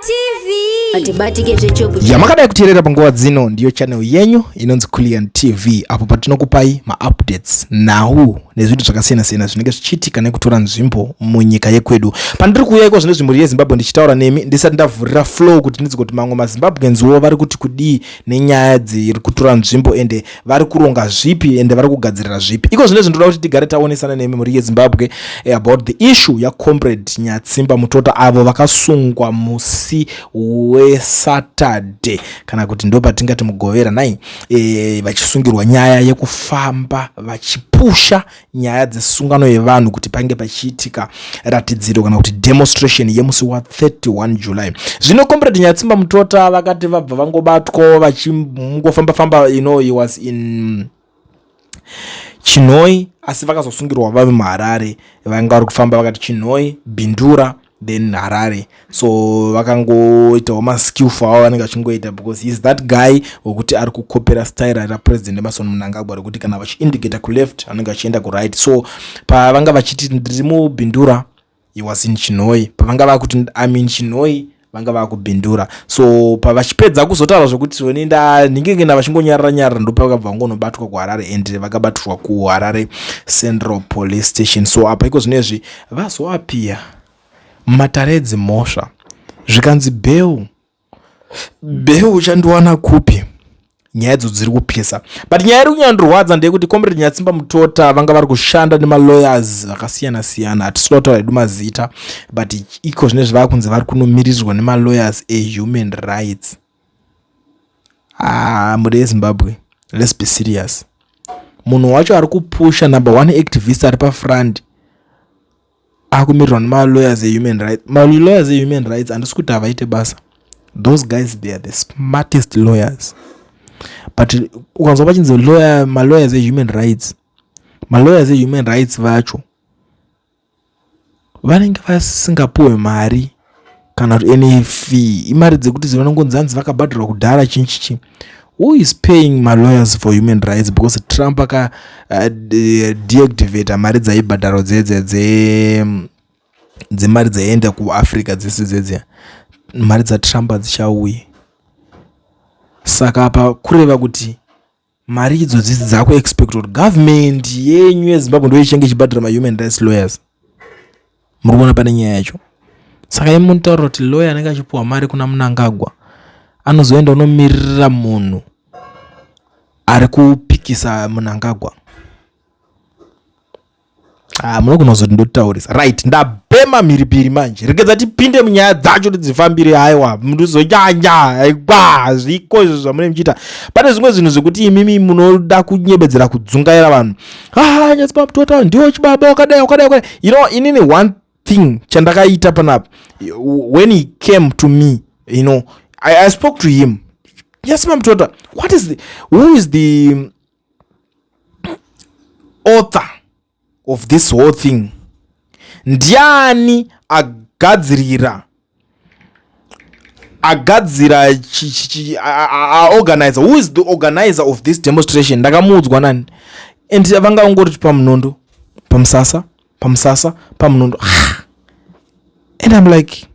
TV. Atibatike zvechobu. Yamakadai kuteerera panguva dzino ndiyo channel yenyu inonzi Kullian TV apo patinokupai maupdates, nhau nezvinhu zvakasiyana-siyana zvinenge zvichiitika nekutora nzvimbo munyika yekwedu. Pandiri kuuya iko zvino zvimhuri yeZimbabwe ndichitaura nemi ndisati ndavhurira flow kuti ndinzwe kuti mamwe maZimbabweanswo vari kuti kudii nenyaya dziri kutora nzvimbo ende vari kuronga zvipi ende vari kugadzirira zvipi. Iko zvino ndinoda kuti tigare taonesana nemi mhuri yeZimbabwe about the issue yaComrade Nyatsimba Mutota avo vakasungwa musi weSaturday kana kuti ndo patingati Mugovera nai vachisungirwa nyaya yekufamba vachipusha nyaya dzesungano yevanhu kuti pange pachiitika ratidziro kana kuti demonstration yemusi wa31 July. Zvino Comrade Nyatsimba Mutota vakati vabva vangobatwa vachingofamba famba, you know, he was in Chinhoyi asi vakazosungirwa vave muHarare. Vanga vari kufamba vakati Chinhoyi, Bindura then Harare, so vakangoitawo maskillful avo vanenge vachingoita because he is that guy wekuti ari kukopera style raPresident Emmerson Mnangagwa rekuti kana vachiindicata kuleft anenge achienda kuright. So pavanga vachiti ndiri muBindura, he was in Chinhoyi. Pavanga vakuti I'm in Chinhoyi, vanga vakubhindura. So pavachipedza kuzotaura zvekuti zvoni ndinge vachingonyarara nyarara, ndopavakabva vangonobatwa kuHarare and vakabatirwa kuHarare Central Police Station. So apa iko zvinezvi vazoappear mumatare edzimhosva, zvikanzi bail, bail uchandiwana kupi? Nyaya idzo dziri kupisa, but nyaya iri kunyandorwadza ndeyekuti Comrade Nyatsimba Mutota vanga vari kushanda nemalawyers vakasiyana siyana. Hatisi kuda kutaura hedu mazita, but iko zvinezvi vava kunzi vari kunomiririrwa nemalawyers ehuman rights. Ah, mhuri yeZimbabwe, let's be serious. Munhu wacho ari kupusha, number one activist ari pafront, akumirirwa nemalawyers ehuman rights. Malawyers ehuman rights, handisi kuti havaite basa. Those guys, they are the smartest lawyers, but ukanzwa pachinzi lawyer, malawyers ehuman rights, malawyers ehuman rights vacho vanenge vasingapuwe mari kana kuti any fee. Imari dzekuti dzinongonzi hanzi vakabhadharwa kudhara chinchichi. Who is paying malawyers for human rights? Because Trump aka deactivata mari dzaibhadharwa dzedze dzemari dzaienda kuAfrica dzese dzedze. Mari dzaTrump hadzichauyi, saka apa kureva kuti mari idzodzi dzakuexpect kuti government yenyu yeZimbabwe ndo ichange ichibhadhara mahuman rights lawyers. Muri kuona pane nyaya yacho. Saka imi munotaura kuti lawyer anenge achipiwa mari kuna Mnangagwa anozoenda unomiririra munhu ari kupikisa Mnangagwa? Ah, munogona kuzoti ndotaurisa. Right, ndabhema mhiripiri. Manje regedza tipinde munyaya dzacho tidzifambire. Aiwa, mundizonyanya aiwa, zviko izvo zvamune muchiita. Pane zvimwe zvinhu zvekuti imimi munoda kunyebedzera kudzungaira vanhu. Ah, Nyatsimba Mutota ndiwo chibaba, wakadai, wakadai, wakadai. You know, inini one thing chandakaita panapa, when he came to me, I spoke to him. Nyatsimba Mutota, what is the who is the author of this whole thing? Ndiani agadzirira, agadzira, aorganizer? Who is the organizer of this demonstration? Ndakamuudzwa nani? And vanga vangori pamunondo, pamusasa, pamusasa, pamunondo. And I'm like,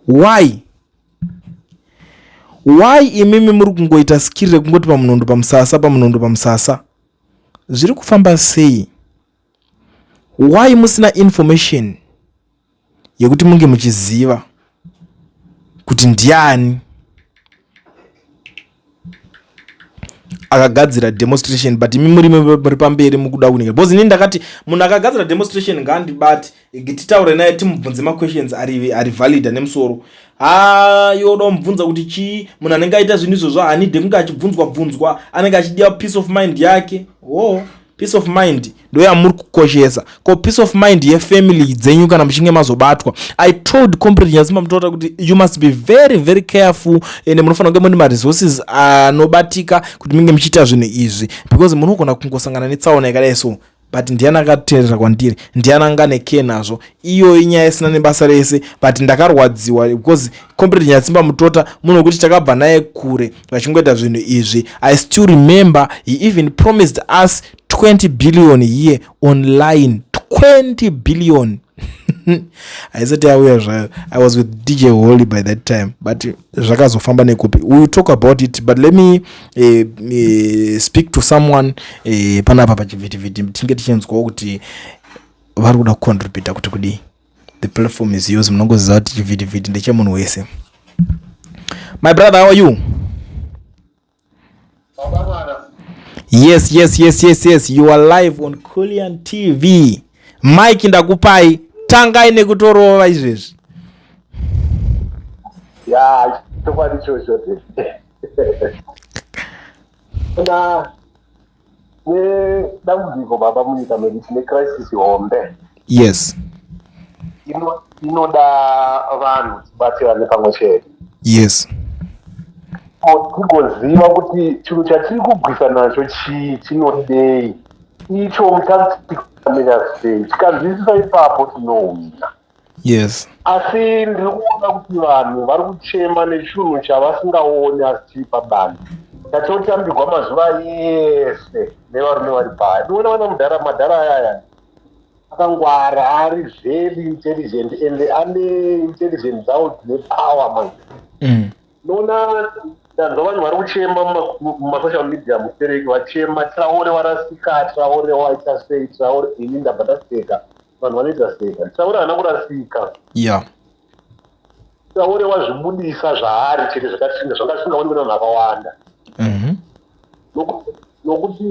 Why imimi muri kungoita skiri rekungoti pamunondo, pamusasa, pamunondo, pamusasa? Zviri kufamba sei? Why musina information yekuti munge muchiziva kuti ndiani akagadzira demonstration? But imi muri pamberi mukuda kuningira, because inini ndakati munhu akagadzira demonstration ngaandibate, titaure naye, timubvunze maquestions ari valid, ane musoro. Hayoda kumubvunza kuti chii. Munhu anenge aita zvinhu izvozvo haanidhe kunge achibvunzwa bvunzwa, anenge achidiwa peace of mind yake. Oh, peace of mind ndo yamuri kukoshesa. Ko peace of mind yefamily dzenyu kana muchinge mazobatwa? I told Comrade Nyatsimba Mutota kuti you must be very very careful ende munofanira kunge mune maresources anobatika kuti munge muchiita zvinhu izvi, because munogona kungosangana netsaona yakadai. So but ndiani akateerera kwandiri? Ndiani anga nekee nazvo? Iyo inyaya isina nebasa rese, but ndakarwadziwa because Comrade Nyatsimba Mutota munhu wekuti takabva naye kure vachingoita zvinhu izvi. I still remember he even promised us 20 billion here online, 20 billion. Haisati yauya zvayo. I was with DJ Holly by that time, but zvakazofamba nekupi, we will talk about it. But let me speak to someone panapa pachivhitivhiti, tinge tichinzwawo kuti vari kuda kucontributa kuti kudii. The platform is yours. Munongoziva kuti chivhitivhiti ndechemunhu wese. My brother, how are you? Yes, you are live on Culian TV. Mike, ndakupai, tangai nekutorova izvezvi. Ya, chokwadi ichocho. Kuna nedambudziko, baba, munyika medu tine crisis hombe. Inoda vanhu tibatsirane pamwe chete. Tigoziva kuti chinhu chatiri kugwisa nacho chii, chinodei, icho mutatikamira sei. Tikanzwisisa ipapo, tinohwina. Asi ndiri kuona kuti vanhu vari kuchema nechinhu chavasingaoni asi chiri pabani, chatotambirwa mazuva ese nevarume vari paya. Ndinoona vana mudhara, madhara ayaya akangwara, ari very intelligent and ane intelligent dzavo dzine power manje. Noona ndanzwa vanhu vari kuchema mumasocial media, mustereki vachema, "Traore warasika, Traore waita sei, Traore." Ini ndabva ndaseka. Vanhu vanoita seka. Traore haana kurasika. Traore wazvibudisa zvaari chete, zvakatinga zvanga zvisingaonekwi nevanhu vakawanda. Nokuti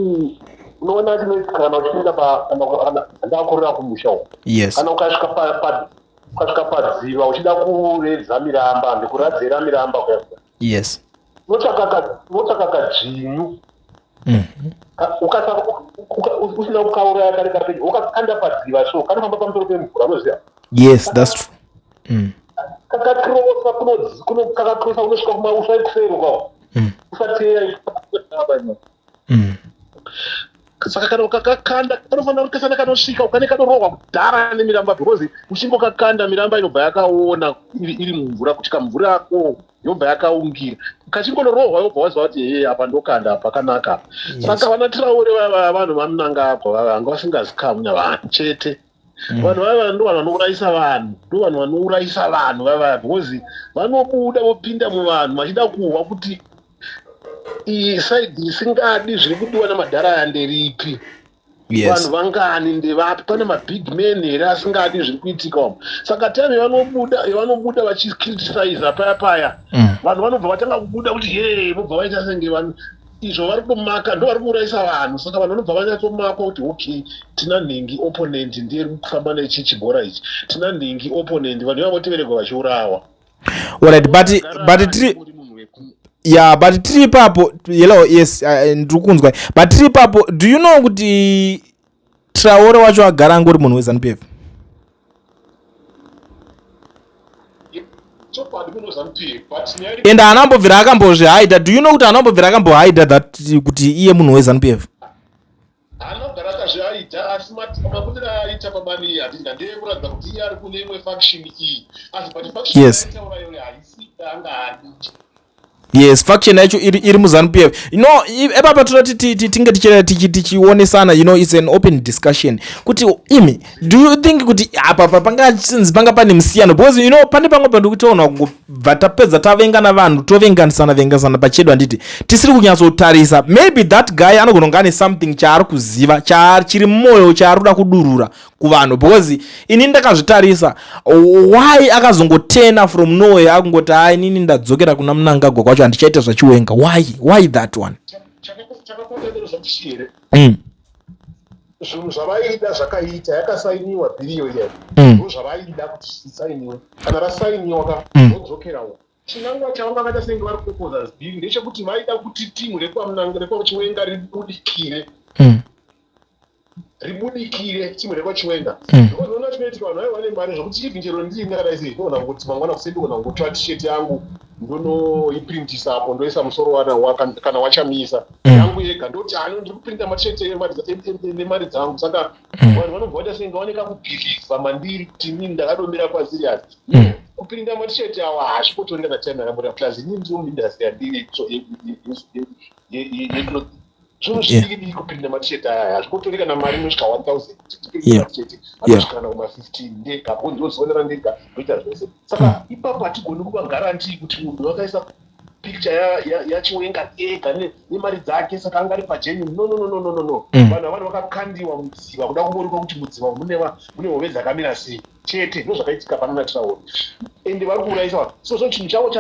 unoona chinoitika kana uchipinda kana ndakurira kumusha uko, kana ukasvika padziva uchida kuredza miramba, ndikuradzera miramba kuya kuya, unotsvaka kadzvinyu. Usina kukauraya kari kapenyu, ukakanda padziva, so kanofamba pamusoro pemvura, unoziva? Yes, that's true. Kakakrosa kunosvika kumauswa ekuseri kwawo. Usateya. Saka kana ukakakanda, kanofanira kukasana kanosvika ukane kanorohwa kudhara nemiramba, because uchingokakanda, miramba inobva yakaona iri mumvura kuti kamvura ako, yobva yakaungira. Kachingonorohwa, yobva waziva kuti he, apa ndokanda, apa pakanaka apa. Saka vana Traore vava, vanhu vaMnangagwa vava, vanga vasingazikamwi navanhu chete. Vanhu vava ndo vanhu vanourayisa vanhu, ndo vanhu vanourayisa vanhu vava, because vanobuda vopinda muvanhu vachida kuhwa kuti iyi side isingadi zviri kudiwa namadhara aya nderipi. Vanhu vangani, ndevapi, pane mabig man here asingadi zviri kuitika umu? Saka time yavanobuda vachicriticiza paya paya, vanhu vanobva vatanga kubuda kuti ye, vobva vaita senge vanhu izvo vari kumaka, ndo vari kuurayisa vanhu. Saka vanhu vanobva vanyatsomakwa kuti okay, tina nhingi opponent, ndiye ri kufamba nechi chibhora ichi, tina nhingi opponent. Vanhu ivavo voteveregwa vachiurawa. Alright, but tiri Uri munhu yeah, but tiri ipapo. Hello, yes, ndiri kunzwa, but tiri ipapo, do you know kuti Traore wacho agara angori munhu weZANU PF? Chokwadi, munhu weZANU PF, but nyaya And haana ambobvira akambozvihaidha. Do you know kuti haana ambobvira akambohaidha that kuti iye munhu weZANU PF? Haana kugara akazviaita, asi mabudiro aaita pabani handina ndeyekuratidza kuti iye ari kune imwe faction iyi, asi but faction yaitaura iyoyo haisi anga adi. Yes, faction yacho iri muZANU PF. Ipapa tinoti tinge tichionesana. It's an open discussion kuti imi, do you think kuti apa panga sinzi panga pane musiyano? Because pane pamwe pandiri kutoona kungobva tapedza tavengana, vanhu tovenganisana venganisana pachedu, handiti tisiri kunyatsotarisa. Maybe that guy anogona kunge ane something chaari kuziva, chiri mumwoyo, chaari kuda kudurura kuvanhu, because ini ndakazvitarisa, why akazongotena from nowhere akungoti, "Hai, inini ndadzokera kuna Mnangagwa kwacho, handichaita zvaChiwenga"? Why that one? Chakakonzeresa kuti here? Zvinhu zvavaida zvakaita, yakasainiwa bill iyoyo. Ndo zvavaida kuti zvisainiwe. Kana rasainiwa ka, vodzokerawo. Chinangwa chavanga vakaita senge vari kuproposa bill ndechekuti vaida kuti timu rekwaChiwenga ribudikire. Ribudikire timu rekwaChiwenga. Because unoona chinoitika, vanhu vaiva vane mari zvokuti even chero ndini ndakadai sei, ndogona kungoti mangwana kuseni ndogona kungotora tisheti yangu, ndonoiprintisa apo, ndoisa musoro kana waChamisa. Yangu yega, ndoti ano ndiri kuprinta matisheti nemari dzangu. Saka vanhu vanobva vaita senge vaone kakubhilivha mandiri kuti inini ndakadomira kwaserious. Kuprinta matisheti awa hazvikotori kana time yakamboita, plus inini ndiri muindustry yandiri so yecloth. Zvinhu zvidiki diki kupinda matisheti aya hazvikotori kana mari inosvika 1000 kuti matisheti anosvika kana kuma 15 ndega ko ndozionera ndega ndoita zvese. Saka ipapo hatigoni kuva guarantee kuti munhu vakaisa picture yaChiwenga ega nemari dzake, saka anga ari pagenuine. No, no, no, no, no, no, no. Vanhu avano vakakandiwa mudziva kuda kungoonekwa kuti mudziva mune hove dzakamira sei chete. Ndo zvakaitika pano naTiraoni, ende vari kuurayisa vanhu. So chinhu chavo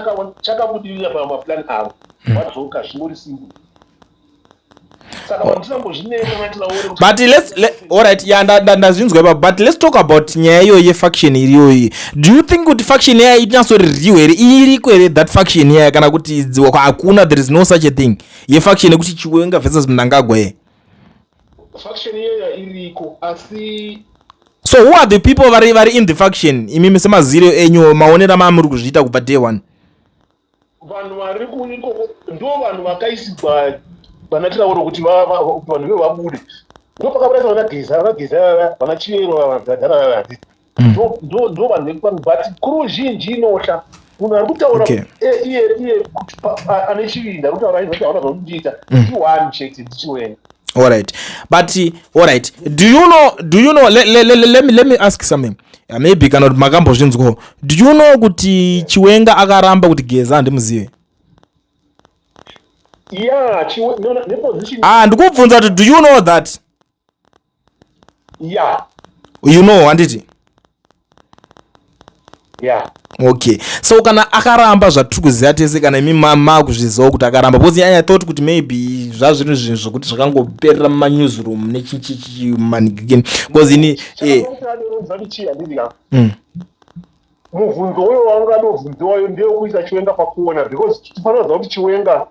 chakabudirira pamaplan avo. Vadzoka, zvingori simple. Saka vanhu tisambozvinetsa naTiraoni. But all right, yeah, ndazvinzwa ipapo, but let's talk about nyaya iyoyi yefaction iriyoyi. Do you think kuti faction yaya inyatsori real here? Iriko here that faction yaya, kana kuti hakuna, there is no such a thing yefaction yekuti Chiwenga versus Mnangagwa ye? Faction iyoyo iriko, asi So who are the people vari in the faction, imimi semaziro enyu, maonero mamuri kuzviita kubva day one? Vanhu vari kuikoko ndo vanhu vakaisigwa vana Tirauro kuti vanhu ve vabude. Ndo pakabuda vana Geza, vana Geza, vana Chiyero, vanadhara. Ndo vanhu vekupano, but kuru zhinji inohla munhu ari kutaura iye kuti ane chivindi ari kutaura aizoti hauna zvakundiita ione chete, ndiChiwenga. All right, but all right, do you know, let me ask something. Maybe kana kuti makambozvinzwawo, do you know kuti Chiwenga akaramba kuti Geza handimuzive? Ya, no, neposition. Ah, ndikubvunza kuti do you know that? Ya. You know, handiti? Ya. Okay, so kana akaramba, zvatiri kuziva tese, kana imi makuzvizivawo kuti akaramba, because I thought kuti maybe zvazviri zvinhu zvokuti zvakangoperera mumanewsroom nechichichi manigini, because ini Chakarodzwa kuti handiti ka? Mubvunzo uyo waungadobvunziwayo ndewekuisa Chiwenga pakuona, because tifanira kuziva kuti Chiwenga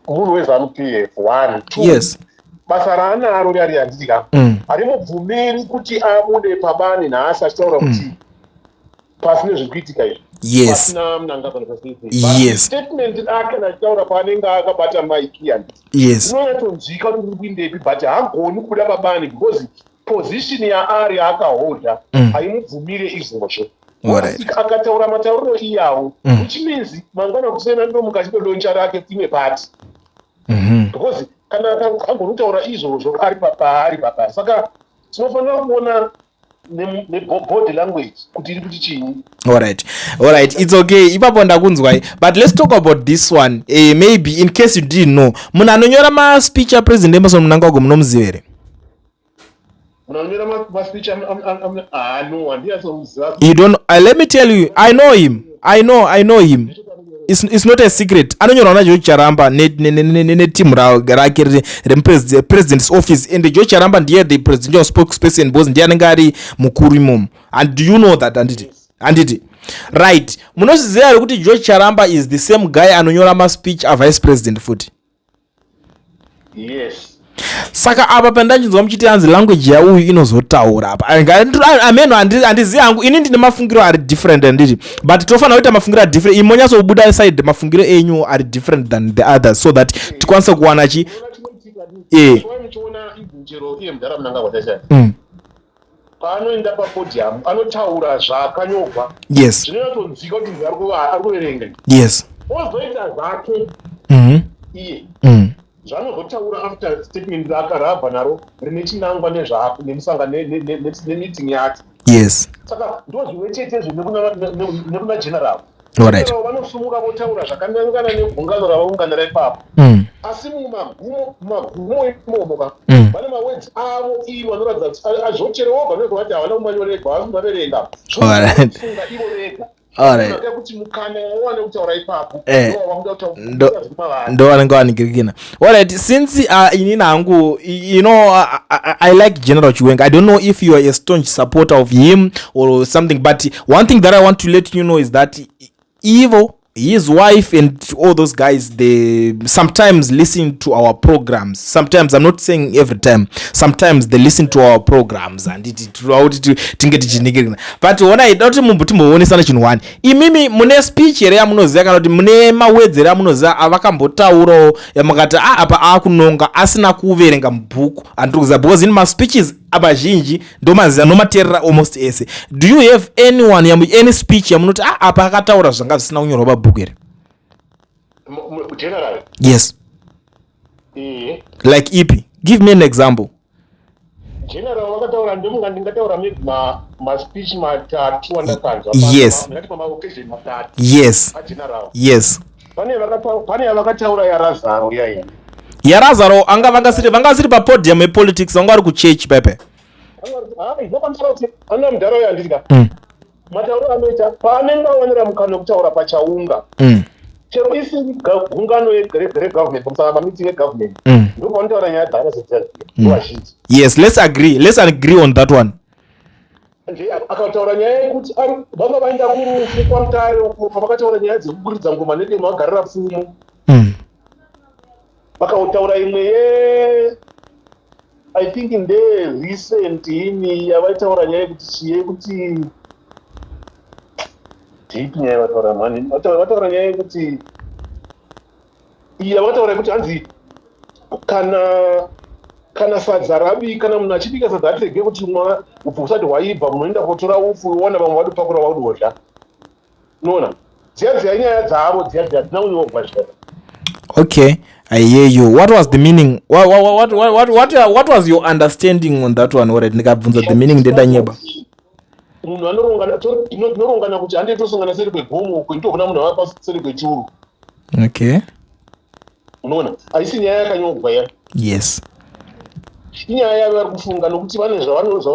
munhu weZANU PF, one, two, basa raanaro riari, handiti ka? Harimubvumiri kuti abude pabani nhasi achitaura kuti pasi nezviri kuitika izvi, pasina Mnangagwa nepasi. Statement ake achitaura paanenge akabata maiki, handiti? Rinonyatsonzwika kuti uri kuindepi, but haagoni kubuda pabani because position yaari akaholda haimubvumire izvozvo. Akataura matauriro iyawo, which means mangwana kusena ndomuka achitolauncha rake imwe party, because kana agoni kutaura izvozvo ari paari papa. Saka tinofanira kuona nebody language kuti iri kuti chii. Alright, it's okay, ipapo ndakunzwai, but let's talk about this one. Maybe in case you didn't know, munhu anonyora maspeech aPresident Emmerson Mnangagwa, munomuziva here? Munhu anonyora maspeech? No, handiyatsomuziva. You don't? Let me tell you, I know him. I know him. It's not a secret. Anonyorwa naGeorge Charamba netimu rake remupresident's office, and George Charamba ndiye the presidential spokesperson because ndiye anenge ari mukuru imomo. And do you know that, handiti? Handiti? Right, munozviziva here kuti George Charamba is the same guy anonyora maspeech avice president futi? Yes. Saka apa pandachinzwa muchiti hanzi language yauyu inozotaura apa, ameno handizivi hangu. Ini ndine mafungiro ari different, handiti? But tofanira kuita mafungiro ari different. Imi monyatsobuda side mafungiro enyu ari different than the others so that tikwanise kuwana chi Why muchiona even chero iye mudhara Mnangagwa chacha, paanoenda papodium anotaura zvaakanyorwa, zvinonyatsonzwika kuti ari kuverenga. Ozoita zvake iye zvaanozotaura after statement raakarabva naro rine chinangwa nemusanga nemeeting yacho. Saka ndo zvimwe chetezvo nekuna general. General vanosumuka votaura zvakanangana negungano ravaunganira ipapo, asi mumagumo imomo ka vane mawords avo ivo vanoratidza kuti azvocherewoga vanoti vati havana kumanyorerwa, havasi kumaverenga. Funga ivo vega. Unoda kuti mukana wawane kutaura ipapo ndo wavangoda kutaura mavari. Ndo vanenge vanigirikina. Alright, since inini hangu, I like General Chiwenga. I don't know if you are a staunch supporter of him or something, but one thing that I want to let you know is that ivo, his wife and all those guys, they sometimes listen to our programs. Sometimes, I'm not saying every time, sometimes they listen to our programs, handiti? Kuti tinge tichiningirina, but ona ida kuti mumbo timboonesana chinhu one. Imimi mune speech here yamunoziva, kana kuti mune mawords here amunoziva avakambotaurawo yamakati a apa aakunonga asina kuverenga mubhuku? Handiri kuziva, because in maspeeches amazhinji ndomaziva, nomateerera almost ese. Do you have anyone any speech yamunoti a apa akataura zvanga zvisina kunyorwa pabhuku here? General? Yes. Ehe. Like ipi? Give me an example. General vakataura, ndomunga ndingataura maybe maspeech matatu andakanzwa. Ndingati pamaoccasion matatu ageneral. Pane yavakataura yaRazaro iyaiya. YaRazaro anga vanga siri papodium yepolitics, vanga vari kuchechi pepe. Ana mudhara uyo, handidya matauro anoita paanenge awanira mukana wekutaura pachaunga, chero isiri gungano regovernment, pamusana pameeting yegovernment, ndopanotaura nyaya dzakasiyana nguva zhinji. Yes, let's agree on that one. Nje akataura nyaya yekuti vanga vaenda kurufu kwaMutare uko, pavakataura nyaya dzekuburidza ngoma nedemo vagarira pfumo. Vakautaura imwe ye, I think nderecent ini yavaitaura nyaya yekuti chii, yekuti ndipi nyaya yavataura mani, vataura nyaya yekuti iyi yavataura yekuti hanzi kana sadza rabi, kana munhu achibika sadza, atirege kuti mwa upfu usati hwaibva, munoenda kotora upfu uona vamwe vadopakura vadodya. Unoona, dziya dziya nyaya dzavo dziya dziya dzina kunyorwa zviya. Okay, I hear you. What was the meaning? What was your understanding on that one? Alright, ndikabvunza the meaning ndendanyeba. Munhu anorongana, tinorongana kuti handei tosangana seri kwegomo uko, nditoona munhu ava paseri kwechuru. Unoona, haisi nyaya yakanyorwa ya. Inyaya yavo vari kufunga, nokuti vane zvavari kuda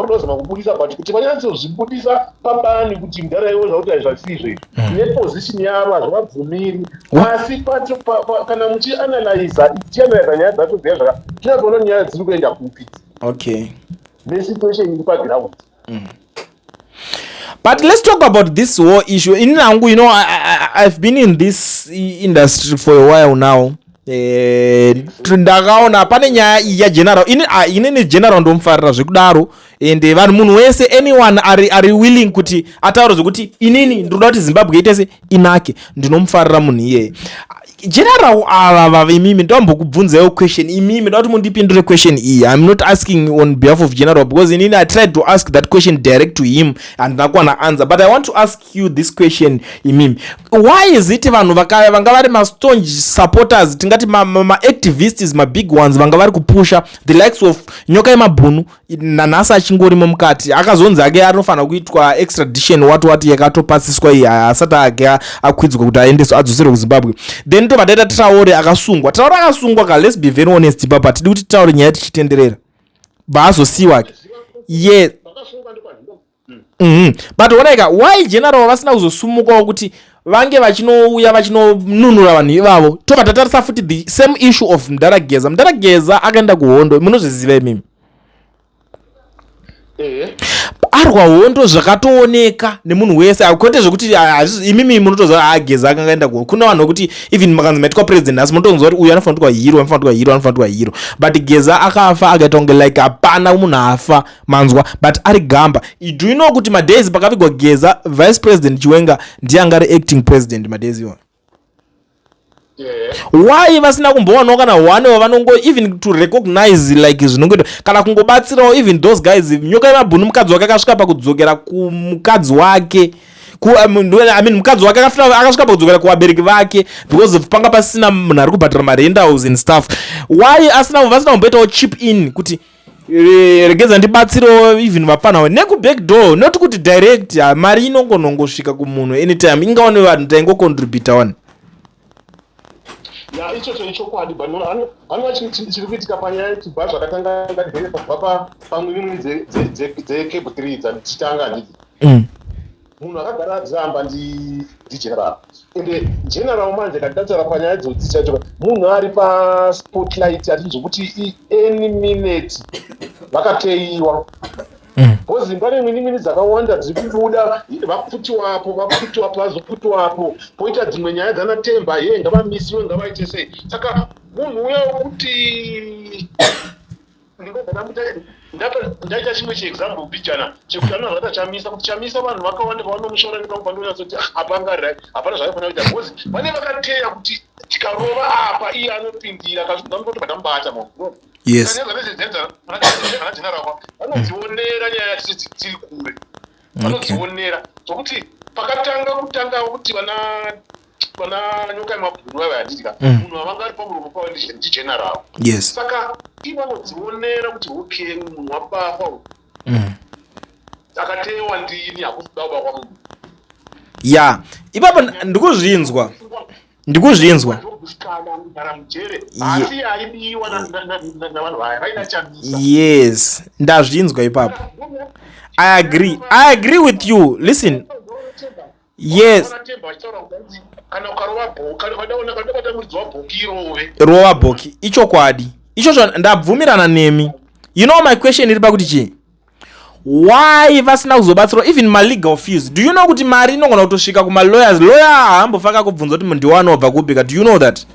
kuzama kubudisa, but kuti vanyatsozvibudisa pabani kuti mudhara iwo zvakuti hazvasizvo izvi, neposition yavo hazvavabvumiri. Asi kana muchianalyza, tichianalyza nyaya dzacho dziya zvaka, tinatoona nyaya dziri kuenda kupi nesituation iri paground. But let's talk about this war issue. In Nangu, I've been in this industry for a while now. Ndakaona pane nyaya iyi yageneral. Inini general ndomufarira zvekudaro, ende vanhu, munhu wese, anyone ari willing kuti ataure zvekuti inini ndinoda kuti Zimbabwe ite se inake, ndinomufarira munhu iyeye. General ava vava, imimi ndoambokubvunzaiwo question. Imimi ndoda kuti mundipindure question iyi. I'm not asking on behalf of general, because inini I tried to ask that question direct to him, handina kuwana answer, but I want to ask you this question imimi. Why is it vanhu vanga vari mastaunch supporters, tingati maactivists, ma mabig ones, vanga vari kupusha, the likes of Nyoka yemabhunu, nanhasi achingorimo mukati, akazonzi ake anofanira kuitwa extradition, what yakatopasiswa iyi, asati ake akwidzwa kuti aendeswe, adzoserwe kuZimbabwe? Then tobva taita Traore akasungwa. Traore akasungwa ka, let's be very honest papa, tidi kuti titaure nyaya tichitenderera, bva azosiyiwa ke ye. Vakasungwa ndokwanhu. But onaika, why general vasina kuzosumukawo kuti vange vachinouya vachinonunura vanhu ivavo? Tobva tatarisa futi the same issue of Mudhara Geza. Mudhara Geza akaenda kuhondo, munozviziva imimi. Ehe. Arwa hondo zvakatooneka nemunhu wese, kwete zvekuti imimi munotoziva ageza akanga aenda kuna vanhu vekuti even makanzi maitwa president nhasi, munotonzwa kuti uyu anofanira kuitwa hero, anofanira kuitwa hero, anofanira kuitwa hero. But Geza akafa akaita kunge like hapana munhu afa, manzwa? But ari gamba. Do you know kuti madays pakavigwa Geza, Vice President Chiwenga ndiye anga ari acting president madays iwayo? Why vasina kumbowanawo kana one wavanongo even to recognize, like zvinongoitwa, kana kungobatsirawo even those guys? Nyoka yemabhunu, mukadzi wake akasvika pakudzokera kumukadzi wake I mean, mukadzi wake akasvika pakudzokera kuvabereki vake because of panga pasina munhu ari kubhadhara marentals and stuff. Why asina, vasina kumboitawo chip in kuti regedza ndibatsirewo even vapfanawo nekuback door, not kuti direct? Ah, mari inongonongosvika kumunhu anytime, ingaone vanhu taingocontributa one. Ya, ichocho ichokwadi, but anova chiri kuitika panyaya yechibva zvakatanga ngatigere kubva pamwimwi dzeCAB 3 dzichitanga, handiti? Munhu akagara adziramba ndigeneral, ende general manje katitaura panyaya idzodzi chacho, munhu ari paspotlight, atinzvokuti any minute vakateiwa, because pane minimini dzakawanda dziri kubuda, vaputiwapo, vaputiwapo, vazoputiwapo, poita dzimwe nyaya dzanaTemba, ye ngavamisiwe, ngavaite sei. Saka munhu uya wekuti ndaita chimwe chiexample mbijana chekuti anozvata Chamisa, kuti Chamisa vanhu vakawanda pavanomushora, nepamwe pandonyatsoti hapangari, hapana zvaifanira kuita, because vane vakateya kuti tikarova apa iye anopindira, kazvinotoba tamubata munhu. Vanageneral vanodzionera nyaya dziri kure, vanodzionera zvokuti pakatanga kutanga kuti vana Vana Nyoka yemabhunu vava, handiti? Munhu wavanga ari pamuromo pavo ndigeneral. Saka ivanodzionera kuti, okay, munhu wabafa uyu akatewa ndini, hakusi kuda kubakwa munhu. Ya, ipapo ndikuzvinzwa, ndikuzvinzwa. Kana kugara mujere, asi aidiwa navanhu vaya vaida Chamisa. Yes, ndazvinzwa ipapo. I agree, I agree with you. Listen, yes. Vanatemba vachitaura kuti kana ukarova kana ukadaona kana ukada muridzi wabhoki, irove. Rova bhoki, ichokwadi ichocho, ndabvumirana nemi. You know, my question iri pakuti chii? Why vasina kuzobatsirwa even malegal fees? Do you know kuti mari inogona kutosvika kumalawyers, lawyer haambofa akakubvunza kuti ndiwani, wabva kupika? Do you know that?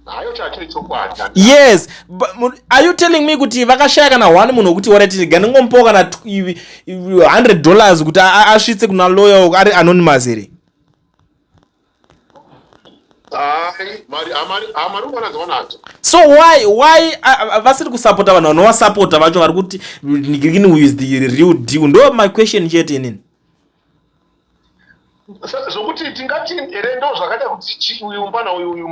Hayo, chacho ichokwadi. Yes, but are you telling me kuti vakashaya kana one munhu wekuti, alright, ganingompowo kana $100 kuti asvitse kuna lawyer ari anonymous here? Hai, mari hamari hamari uwana dzawanadzo. So why vasiri kusapota vanhu vanovasapota vacho vari kuti nigirikini is the real deal? Ndo my question chete inini. Zvokuti tingati here ndo zvakaita kuti uyu mufana uyu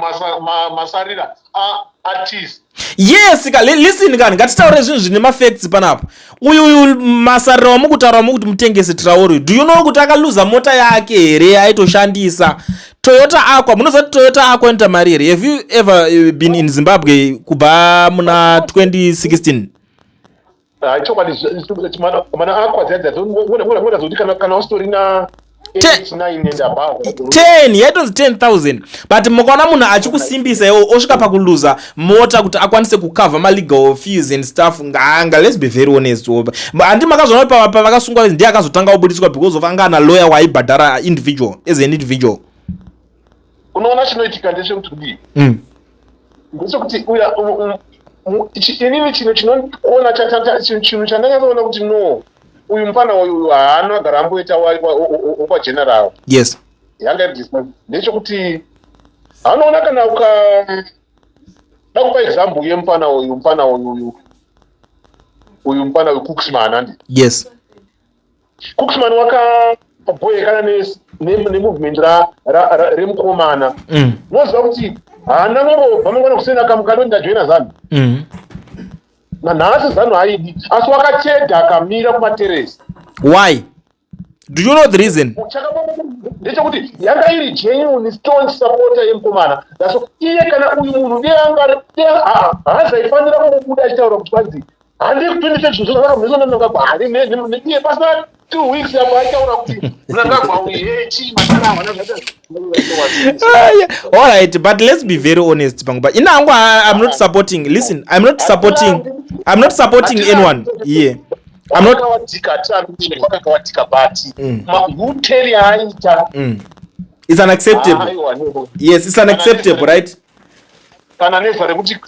Masarira atize? Yes ka, listen kani, ngatitaure zvinhu zvine mafacts panapa. Uyu Masarira wamukutaura mukuti mutengesi Traore, do you know kuti akaluza mota yake here aitoshandisa, Toyota Aqua? Munoziva kuti Toyota Aqua inoita mari here? Have you ever been in Zimbabwe kubva muna 2016? Chokwadi, mana Aqua dzadza zoti kana usitorina 8, 9 and above. 10 yaitonzi 10,000, but mukaona munhu achikusimbisa iwo osvika pakuluza mota kuti akwanise kukavha malegal fees and stuff, nganga, let's be very honest, handi makazvaona kuti pavakasungwa ndiye akazotanga kubudiswa because of anga ana lawyer waibhadhara individual, as an individual. Unoona, chinoitika ndechekuti kudii? Ndechekuti uya inini chinhu chinoona, chinhu chandanyatsoona kuti no, uyu mufana uyu haana agara amboita wokwageneral. Yanga iri ndechekuti anoona kana ukada kupa example yemufana uyu, mufana uyu mufana uyu Cooksman, handi? Yes. Cooksman wakaboyekana nemovement remukomana. Unoziva kuti haana norobva mangwana kusina kamukado, ndajoina ZANU. Nanhasi ZANU haidi, asi wakachedha akamira kumateresi. Why? Do you know the reason? Ndechekuti yanga iri genuine staunch supporter yemukomana. So iye kana uyu munhu deanga haazaifanira kungobuda achitaura kuti kwanzi handi kupindise zvinhu zvakakamhesonanangagwa iye pasina 2 weeks apo aitaura kuti Mnangagwa uyu hechi matara havana zvaita. All right, but let's be very honest panguba ina hangu, I'm not supporting, listen, I'm not supporting, I'm not supporting anyone here. I'm not Wakawatika, wakakawatika, but mauteri aaita It's unacceptable. Aiwa, no. Yes, it's unacceptable, right? Kana neza rekuti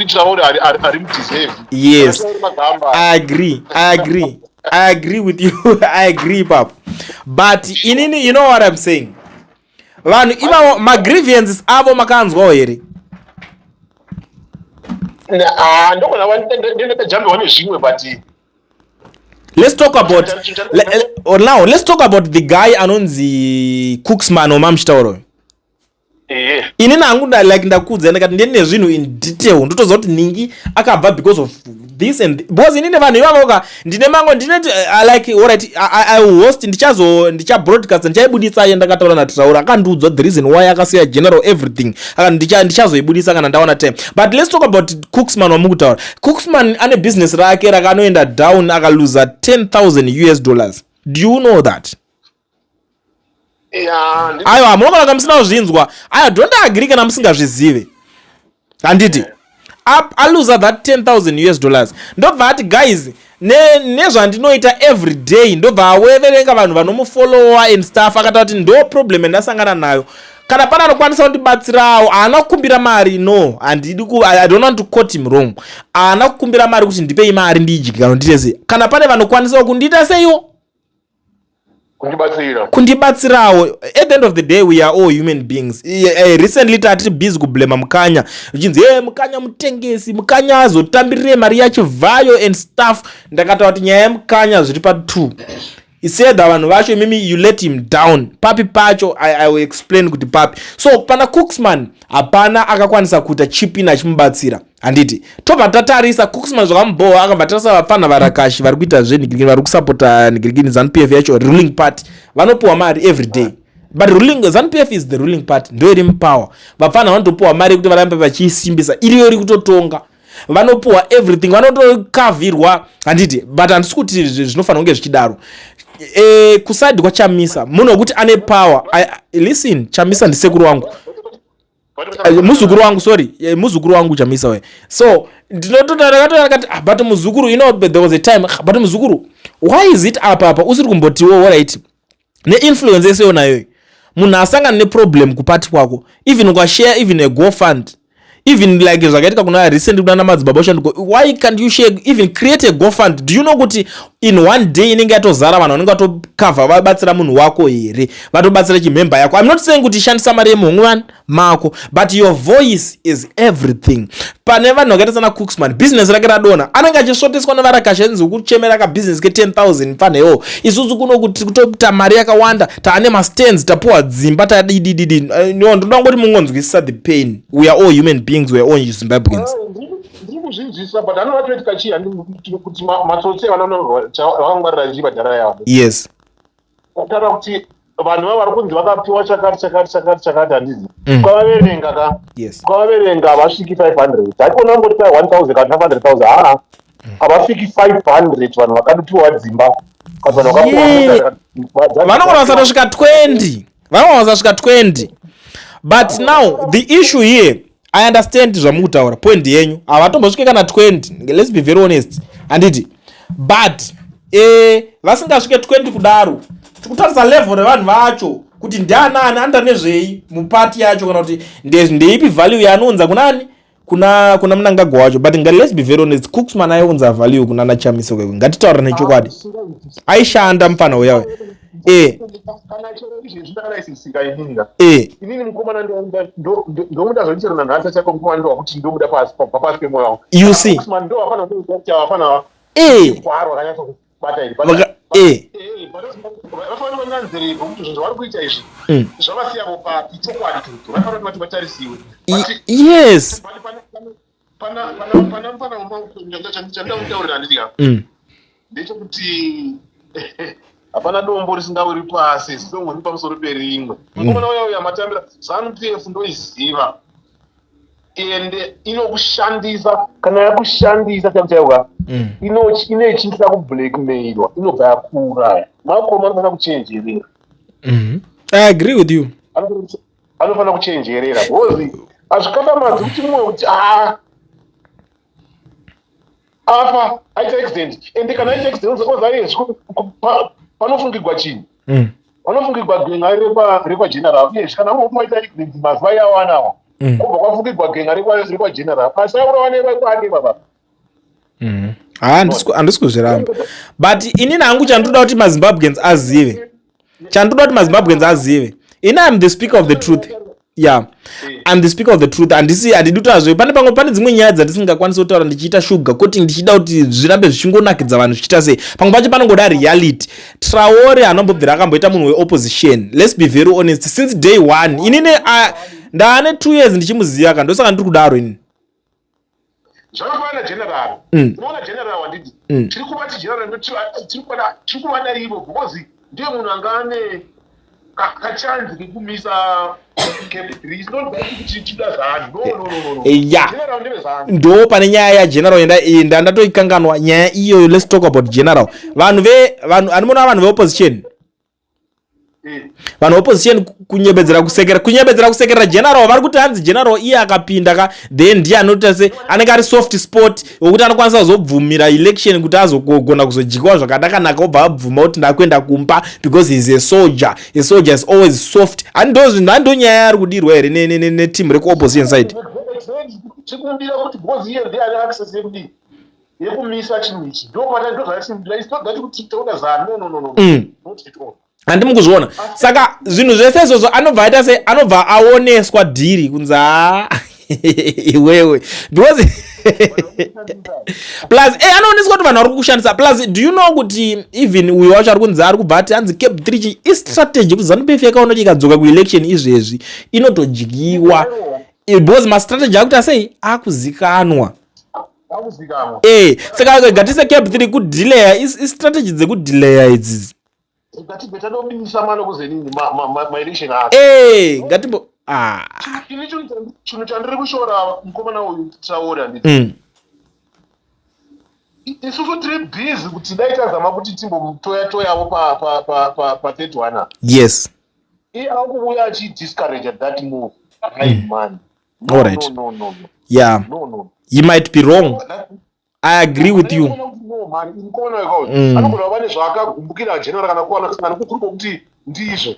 Traore ari mudeserve. Yes. Magamba. I agree, I agree, I agree with you. I agree pap, but inini, you know what I'm saying, vanhu ivavo magrievances avo makanzwawo here? Ah, ndogona ndendakajambiwa nezvimwe, but Let's talk about or now let's talk about the guy anonzi Cooksman wamamuchitaura. Inini hangu like ndakudza ndakati ndine zvinhu in detail, ndotoziva kuti ningi akabva because of this and because inini vanhu ivavo ka ndine mango ndine like, alright, I host, ndichazo ndichabroadcast, ndichaibudisa iye ndakataura naTraura, akandiudza the reason why akasiya general, everything. Ndichazoibudisa kana ndawana time. But let's talk about Cooksman wamukutaura. Cooksman ane business rake rakanoenda down, akaluza US$10,000. Do you know that? Ya. Aiwa, munogona kunge musina kuzvinzwa. Aiwa, don't agree kana musingazvizive, handiti? Aluza that US$10,000, ndobva ati, "Guys, nezvandinoita every day," ndobva aweverenga vanhu vanomufollowa and stuff, akataura kuti ndo problem yandasangana nayo, kana pane anokwanisa kundibatsirawo. Haana kukumbira mari, no, handidi I don't want to quote him wrong. Haana kukumbira mari kuti ndipei mari ndidye kana ndiite sei. Kana pane vanokwanisawo kundiita seiwo Kundibatsira. Kundibatsirawo. At the end of the day, we are all human beings. Recently tatiri busy kublema Mukanya, zvichinzi e Mukanya mutengesi, Mukanya azotambirire mari yaChivhayo and stuff. Ndakataura kuti nyaya yeMukanya zviri pa2. Isedha vanhu vacho imimi, you let him down. Papi pacho? I will explain kuti papi. So pana Cooksman hapana akakwanisa kuita chip in achimubatsira, handiti? Tobva tatarisa Cooksman zvakamubhowa, akabva tarisa vapfana varakashi vari kuita zvenhigirikini, vari kusapota nhigirikini, ZANU PF yacho, ruling party, vanopiwa mari every day. But ruling ZANU PF is the ruling party, ndo iri mupower. Vapfana vanotopiwa mari yekuti varambe vachiisimbisa, iriyo iri kutotonga. Vanopiwa everything, vanotokavhirwa, handiti? But handisi kuti zvinofanira kunge zvichidaro. Kuside kwaChamisa, munhu wekuti ane power. Listen, Chamisa ndisekuru wangu, muzukuru wangu, sorry, muzukuru wangu Chamisa we. So ndinotoakati, ah, but muzukuru, there was a time, ah, but muzukuru, why is it apa usiri kumbotiwo, alright, neinfluence yese yonayoyo, munhu asangana neproblem kupati kwako, even ukashare even a GoFund, even like zvakaitika kuna recently kuna madzibaba Shanduko, why can't you share, even create a GoFund? Do you know kuti in one day inenge yatozara vanhu vanenge vatokavha, vabatsira munhu wako here, vatobatsira chimemba yako? I'm not saying kuti shandisa mari yemuhomwe mako, but your voice is everything. Pane vanhu vakaita sana Cooksman, business rake radona, anenge achisvoteswa nevarakasha, enzi kuchemera kabusiness ke10 000. Panewo isusu kuno kuti kutoita mari yakawanda, taane mastands, tapuwa dzimba, tadidididi. No, ndoda ngoti mungonzwisisa the pain. We are all human beings, we are all Zimbabweans. Ndiri kuzvinzwisisa, but anova toitika chii kuti matsotsi vakangwarira chii padhara yavo? Taura kuti vanhu vava vari kunzi vakapiwa chakati, chakati, chakati, chakati, handizi? Ukavaverenga ka, ukavaverenga havasviki 500. Hatikona kungoti 1000 kana 500,000. Haa, havasviki 500 vanhu vakatopiwa dzimba kana vanhu vakapiwa mota. Vanogona kusatosvika 20, vanogona kusasvika 20. But now the issue here, I understand zvamukutaura, point yenyu, havatombosvike kana 20, let's be very honest, handiti? But vasingasvike 20 kudaro, tikutarisa level revanhu vacho kuti ndianani, anoita nezvei mupati yacho, kana kuti ndeipi value yaanounza kunani, kuna Mnangagwa wacho. But let's be very honest, Cooksman aiunza value kuna naChamisa kwekwe. Ngatitaura nechokwadi, aishanda mufana uyawe. Kana chero izvezvi ndakadaisisika inini, inini mukomana ndomuda zvochero nanhasi chako mukomana, ndowakuti ndomuda pasi, pabva pasi pemwoyo wangu. You see? Ndo hapana kuti hapana gwaro rakanyatsokubata iri. Vafanira vanyanzererwa kuti zvinhu zvavari kuita izvi zvavasiyavo papi. Chokwadi toto vafanira kuti vatarisiwe. Pana mufana chandida kutaurira, handiti? Ndechekuti hapana dombo risingawiri pasi, zidombo riri pamusoro perimwe. Mukomana uya uya matambira ZANU PF ndoiziva, ende inokushandisa. Kana yakushandisa chaivo chaivo, inochiisa kublackmailwa, inobva yakuuraya. Makoma anofanira kuchenjerera. I agree with you. Anofanira kuchenjerera because hazvikatamadzi kuti mumwe kuti a afa, aita accident. Ende kana aita accident, ozaizvi panofungigwa chinhu, panofungigwa genga rekwageneral. Uyezve kana umaita accident mazuva iawanawa, kubva kwafungigwa genga rekwageneral, pasaurawa nekwake baba. Ha, handisi kuzviramba, but inini hangu chandoda kuti maZimbabweans azive, chandoda kuti maZimbabweans azive, ini I'm the speaker of the truth. Yeah, I'm the speaker of the truth. Handisi, handidi kutaura pane pamwe, pane dzimwe nyaya dzandisingakwanisi kutaura ndichiita sugar coating, ndichida kuti zvirambe zvichingonakidza vanhu, zvichiita sei. Pamwe pacho panongoda reality. Traore anombobvira akamboita munhu weopposition. Let's be very honest, since day one inini ndaane 2 years ndichimuziva ka, ndosaka ndiri kudaro inini. Zvakafanana general. Unoona general, wanditi tiri kuvati general, tiri kuvada ivo because ndiye munhu anga ane kachanzi kekumisa CAB 3. It's not that kuti tida ZANU, no, no, no, no. General ndeve ZANU. Ndo pane nyaya yageneral enda ndatoikanganwa nyaya iyoyo. Let's talk about general. Vanhu ve vanhu anomuona, vanhu veopposition, vanhu veopposition kunyebedzera kusekera, kunyebedzera kusekerera general. Vari kuti hanzi general iye akapinda ka, then ndiye anoita se anenge ari soft spot wekuti anokwanisa kuzobvumira election, kuti azogona kuzodyiwa zvakanakanaka, obva abvuma kuti ndakuenda kumba because he is a soldier. A soldier is always soft. Hando nyaya yaari kudirwa here neteam rekuopposition side? Tikumbira kuti because iye ndiye ane access yekudii, yekumisa chinhu ichi. Ndozvatikumbira. It's not that kuti toda ZANU, no, no, no, no. Not at all. Handimi kuzviona? Saka zvinhu zvese izvozvo anobva aita sei? Anobva aoneswa dhiri kunzi ha. Iwewe, because plus anooneswa kuti vanhu vari kukushandisa. Plus, do you know kuti even uyo wacho ari kunzi ari kubva ati hanzi CAB 3 chi istrategy kuti ZANU PF yakaona kuti ikadzoka kuelection izvezvi inotodyiwa, because mastrategy akuti asei akuzikanwa. Akuzikanwa. Saka ngatise CAB 3 kudelaya, istrategy dzekudelaya idzi. Ngatibve tadobisa mano kuzenini maelection acho. Ngatimbo, ah. Ini chinhu chandiri kushora mukomana uyu Traore, handiti, isusu tiri busy kuti dai tazama kuti timbotoya toyavo pa31 apa. Iye akuuya achidiscourage that move. Ai man, no. No. No. He might be wrong. I agree with you. No man, mukomana wekawo anogona kuva nezvaakagumbukira general kana kuwana kana kuri kwokuti ndizvo.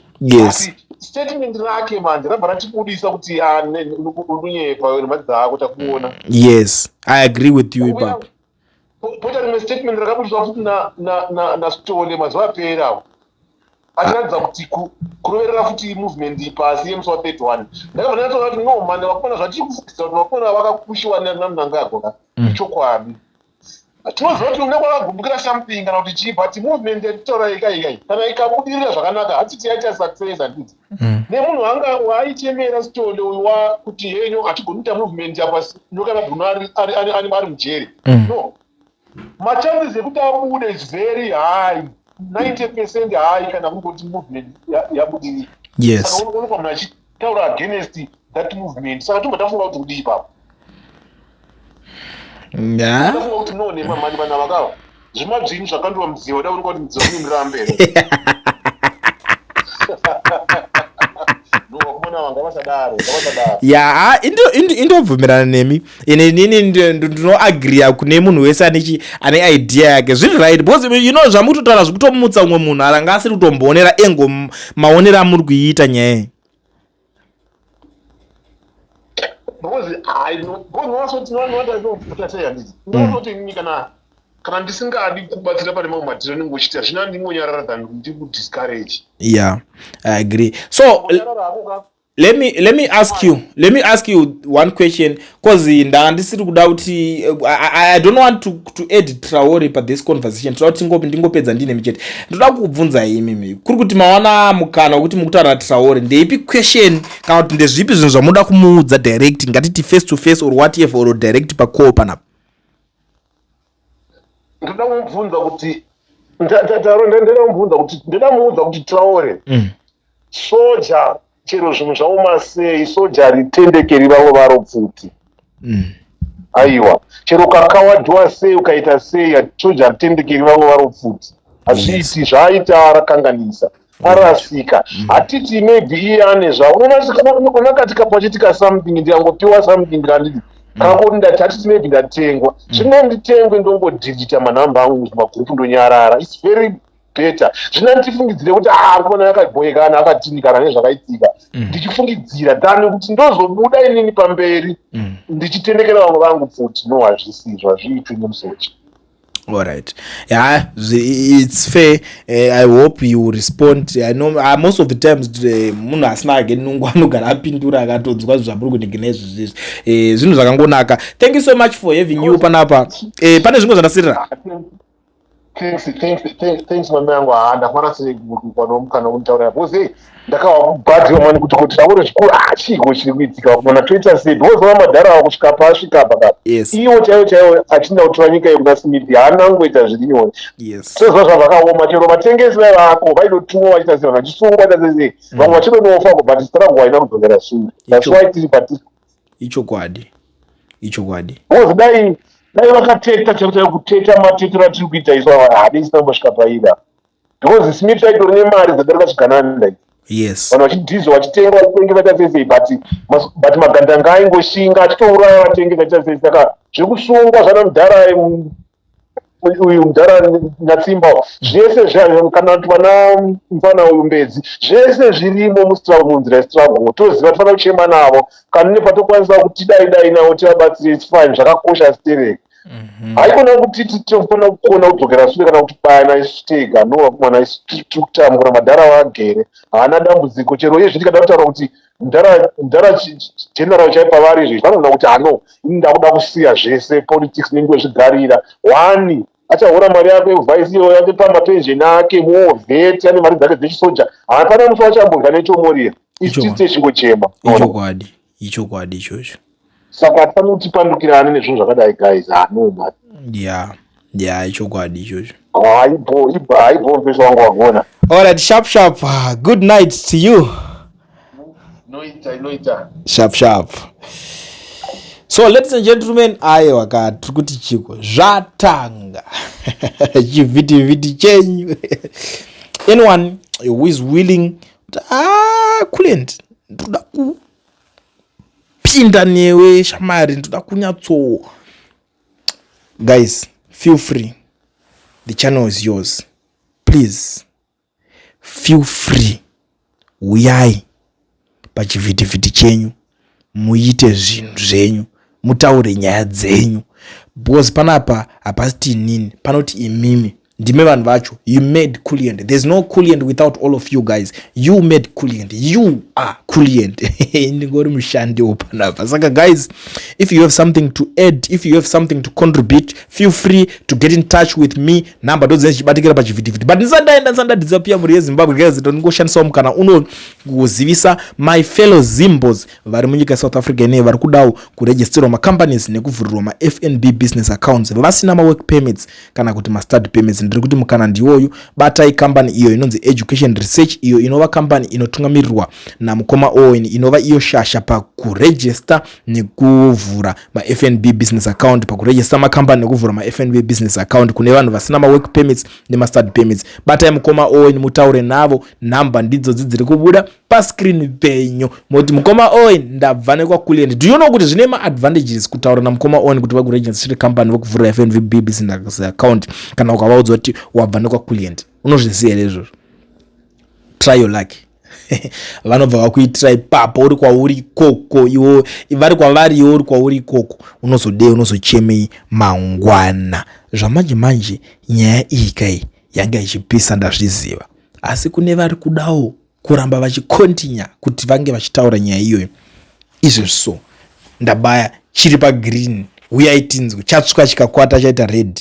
Asi statement rake manje rabva ratibudisa kuti, ah, unonyepa nemadzi ako, takuona. Yes, I agree with you ipapo. Poita rimwe statement rakabudiswa futi naStole mazuva apera awo, achiratidza kuti kuroverera futi movement pasi yemusi wa31. Ndakabva ndatoona kuti no man, vakomana, zvatiri kufungidzira kuti vakomana vakakushiwa naMnangagwa ka, chokwadi tinoziva kuti unenge wakagumbukira something kana kuti chii, but movement yatitaura ikai kana ikabudirira zvakanaka, hatiti yaita success, handiti? Nemunhu anga waaichemera Stole uyu wa kuti henyu hatigoni kuita movement apa Nyoka Mabhunu ari mujeri. No, machances ekuti abude is very high, 90% high, kana kuri kuti movement yabudirira. Saka unoona munhu achitaura against that movement, saka tobva tafunga kuti kudii ipapo? Tafunga kuti no, nemamani vana vakava zvimadzvinyu zvakandiwa mudziva, da kuoneka kuti mudziva mune mirambe here. No, vakomana vanga vasadaro, ngavasadaro. Ya, indobvumirana nemi. Ine inini ndinoagriya kune munhu wese ane idea yake, zviri right, because you know zvamukutotaura zvikutomutsa umwe munhu aranga asiri kutomboonera engo maonero amuri kuiita nyaya iyi. Because I know, because unoona sei, handiti, unoona inini kana ndisingadi kubatsira pane mamwe madhiri anenge uchiita, zvino ndingonyarara than ndikudiscourage. Yeah, I agree. So Nyarara hako ka. Let me ask you one question, cause ndanga ndisiri kuda kuti I don't want to add Traore pa this conversation. Toda kuti ndingopedza ndine michete. Ndoda kukubvunzai imimi, kuri kuti mawana mukana wekuti mukutaura naTraore, ndeipi question kana kuti ndezvipi zvinhu zvamunoda kumuudza direct, ngatiti face to face or whatever, or direct pacall panapa? Ndoda kumubvunza kuti ndoda kumuudza kuti Traore, soja, chero zvinhu zvaoma sei, soja ritendekeri vamwe varo pfuti. Aiwa, chero ukakawadhiwa sei, ukaita sei, soja ritendekeri vamwe varo pfuti. Hazviiti. Zvaaita arakanganisa, arasika. Hatiti maybe iye ane zvavo, unoona katika pachitika something, ndikangopiwa something, kanditi kakoti ndati, hatiti maybe ndatengwa, zvino nditengwe, ndongodhilita manhamba angu mumagurupu, ndonyarara. It's very better. Zvino ndifungidzire kuti, ah, mukomana akabhoyekana, akatinikana nezvakaitika, ndichifungidzira, than kuti ndozobuda inini pamberi ndichitendekera vamwe vangu pfuti. No, hazvisizvo, hazviitwi nemusoja. All right, yeah, it's fair. I hope you respond. I know most of the times munhu asina ake nungu anogara apindura akatonzwa zvamuri kunenge naizvozvo izvi. Zvinhu zvakangonaka. Thank you so much for having you panapa. Pane zvimwe zvandasirira? Thanks, thanks, thanks, thanks, mami yangu. Ha, ndafara sei kuwana mukana wekunditaurira, because hey, ndakawa kubhadhiwa mani kuti taure zvikuru. Ah, chiiko chiri kuitika mana, toita sei? Because vamadhara ava kusvika paasvika apa kapa, iwo chaiwo chaiwo achinda kutora nyika yekuna Smith, haana kungoita zviri nyore. Toziva zvavakaoma, chero vatengesi vai vako vaidotumwa, vachiita sei, vanhu vachisungwa, vaita sei sei, vamwe vachidonofako, but struggle haina kudzokera shure. That's why tiri patiri. Ichokwadi, ichokwadi. Because dai vakateta chaiko chaiko, kuteta matetero atiri kuita isu ava, hadii isina kumbosvika paida, because Smith aitori nemari dzadarika zvigananda idzi. Vanhu vachidhizwa, vachitenga, vachitengesa, ta sei sei, but magandanga aingoshinga achitouraya vatengesa, achiita sei. Saka zvekusungwa zvana mudhara uyu, mudhara Nyatsimba, zvese kana kuti vana mufana uyu Mbedzi, zvese zvirimo munzira yestruggle. Toziva tofanira kuchema navo kana nepatokwanisa kuti dai dai navo tivabatsire. It's fine, zvakakosha stereki. Haikona kuti tinofanira kukona kudzokera sure kana kuti bayana isu tega. No, vakomana, isu tiri kutambura. Madhara vagere haana dambudziko. Chero iye zvitikada kutaura kuti mudhara general chai pavari izvi, vanoona kuti ano ini ndakuda kusiya zvese, politics, nengozvigarira one achahora mari yake, vice yake, pamapension ake, movheti ane mari dzake dzechisoja. Hapana musi wachambodya nechomoriya. Isu tisi techingochema. Ichokwadi, ichokwadi ichocho. Saka hatifaniri kuti tipandukirane nezvinhu zvakadai, guys. Hano mari. Ya, ichokwadi ichocho. Haibo, haibo, mfeso wangu, wagona. Alright, sharp sharp. Good night to you. Inoita, inoita. Sharp sharp. So ladies and gentlemen, aiwa ka, tiri kuti chiko zvatanga chivhitivhiti chenyu. Anyone who is willing kuti, "Ah, Kulliant, ndoda kupinda newe shamari, ndoda kunyatso," guys, feel free, the channel is yours. Please feel free, uyai pachivhitivhiti chenyu, muite zvinhu zvenyu, mutaure nyaya dzenyu, because panapa hapasi inini, panoti imimi ndime vanhu vacho. You made Kulliant. There's no Kulliant without all of you guys. You made Kulliant. You are Kulliant. Ndingori mushandiwo panapa. Saka guys, if you have something to add, if you have something to contribute, feel free to get in touch with me. Namba ndodzine chichibatikira pachivhitivhiti. But ndisati ndaenda, ndisati ndadisappear, mhuri yeZimbabwe, guys, ndongoshandisawo mukana uno kuzivisa my fellow Zimbos vari munyika yeSouth Africa inei vari kudawo kuregisterwa macompanies nekuvhurirwa maFNB business accounts, vasina mawork permits kana kuti mastudy permits. Ndiri kuti mukana ndiwoyu. Batai kambani iyo inonzi Education Research, iyo inova kambani inotungamirirwa namukoma Owen, inova iyo shasha pakuregister nekuvhura maFNB business account, pakuregister makambani nekuvhura maFNB business account kune vanhu vasina mawork permits nemastudy permits. Batai mukoma Owen, mutaure navo. Nhamba ndidzodzi dziri kubuda pascreen penyu. Moti, "Mukoma Owen, ndabva nekwaKulliant." Do you know kuti zvine maadvantages kutaura namukoma Owen kuti vakuregister company, vekuvhurira FNB business account, kana ukavaudza kuti wabva nekwaKulliant? Unozviziva here izvozvo? Try your luck. Vanobva vakuitira ipapo uri kwauri ikoko. Iwo vari kwavari, iwo uri kwauri ikoko. Unozodei? Unozochemei mangwana? Zvamanje manje nyaya iyi kai yanga ichipisa, ndazviziva, asi kune vari kudawo kuramba vachicontinue kuti vange vachitaura nyaya iyoyo izvezvi. So ndabaya chiri pagreen, uyai tinzwe. Chatsvuka chikakwata chaita red.